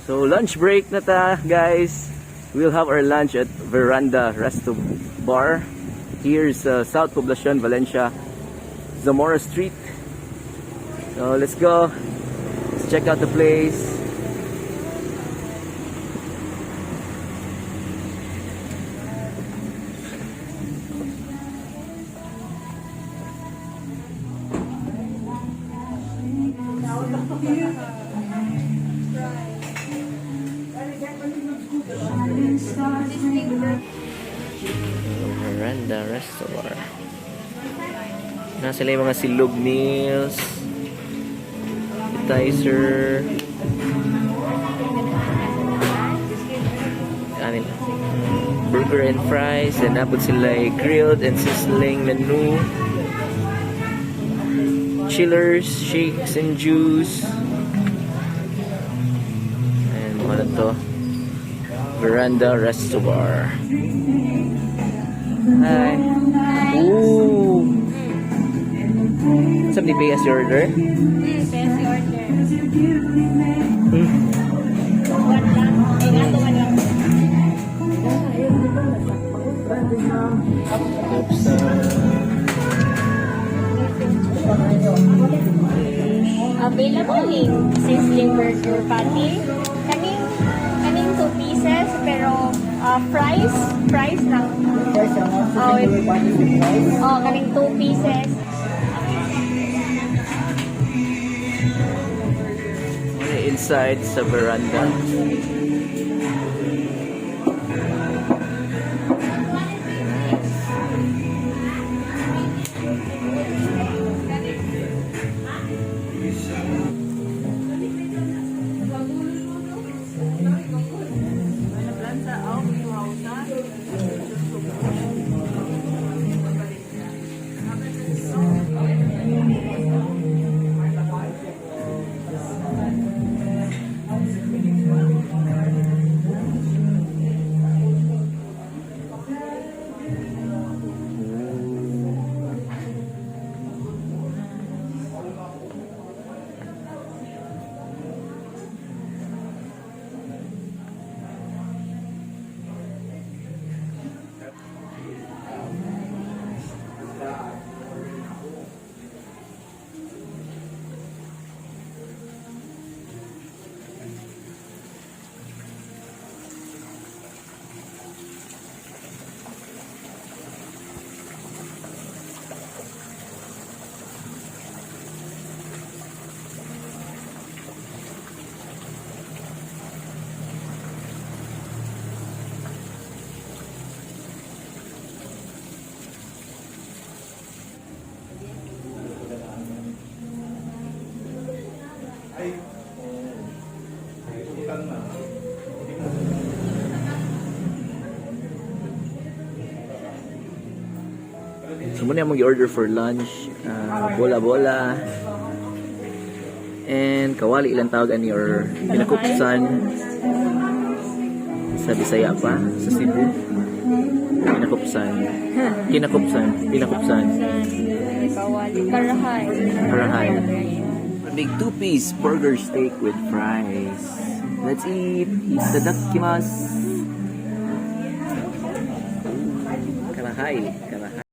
So lunch break na ta, guys. We'll have our lunch at Veranda Resto Bar. Here's South Poblacion, Valencia, Zamora Street. So let's go. Let's check out the place. Veranda Resto Bar. Nasa sila yung mga silog meals, appetizer, ano nila, burger and fries, and napod sila ay grilled and sizzling menu, chillers, shakes and juice, and mga na to, Veranda Resto Bar. Hi. Ooh. Somebody pay as your order? Best order. One lang. Ay, ato man lang. Oops. Available ning sizzling burger patty. Kaning two pieces pero fries, fries lang. Oh, wait. Oh, kaning two pieces. Muna inside sa veranda. Nice. So muna yung mag-order for lunch, bola-bola, and kawali ilang tawag ani or pinakupsan sa Bisaya pa, sa Cebu. Pinakupsan. Kinakupsan. Pinakupsan. Kawali. Karahay. Karahay. Big two-piece burger steak with fries. Let's eat. Itadakimasu. Karahay. Karahay.